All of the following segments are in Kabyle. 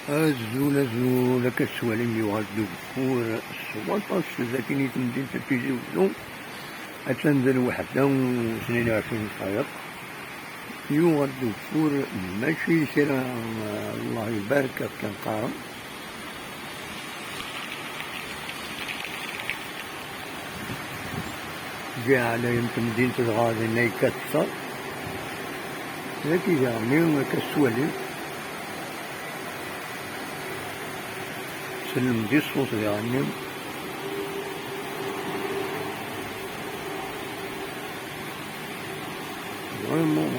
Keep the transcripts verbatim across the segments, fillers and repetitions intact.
Azul, azul, akka tettwalim yuɣal-d ugeffur s waṭas dagi i temdint n Tizi Wezzu. Attan d lweḥda u tnin u ɛecrin dqayeq. Yuɣal-d ugeffur, mačči d kra, Allah ibarek, akken qqaren. Ǧǧiɣ ɛlayen n temdint dɣa dinna yekkat ṣṣer. Dagi daɣen akka s walim. Sellem di ṣṣut daɣen. Vraiment.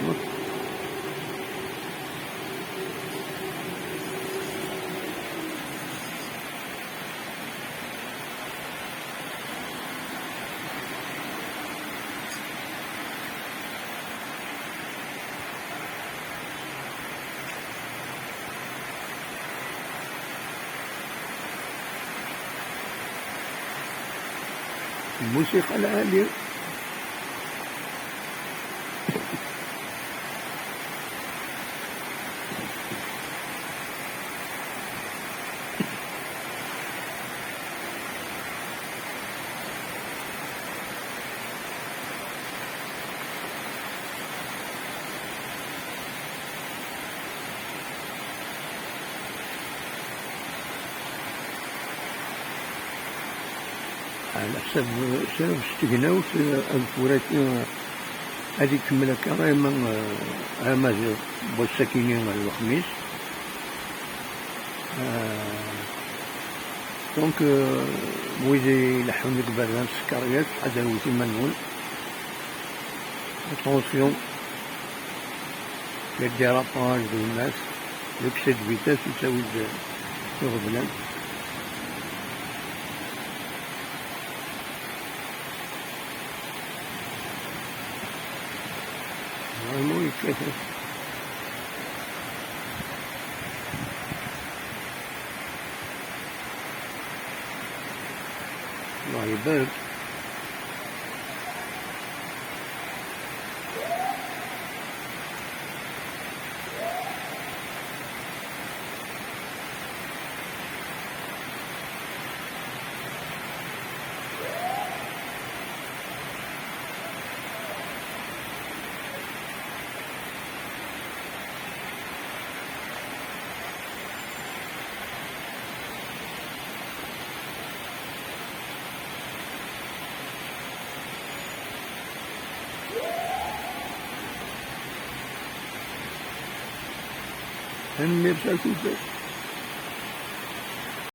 الموسيقى العالية. Ɛla ḥsab, ḥsab s tegnawt, eh, ageffur-agi, eh, ad ikemmel akka arma, eh, arma d wass-akini n lexmis. Eh, donc, eh, wid ileḥḥun deg iberdan s tkeryas, ḥadret iman-nwen. Attention, le dérapage de masse, l'excès de vitesse yettawi-d iɣeblan. Vraiment yekkat. الله يبارك. Tanemmirt a Lfufas.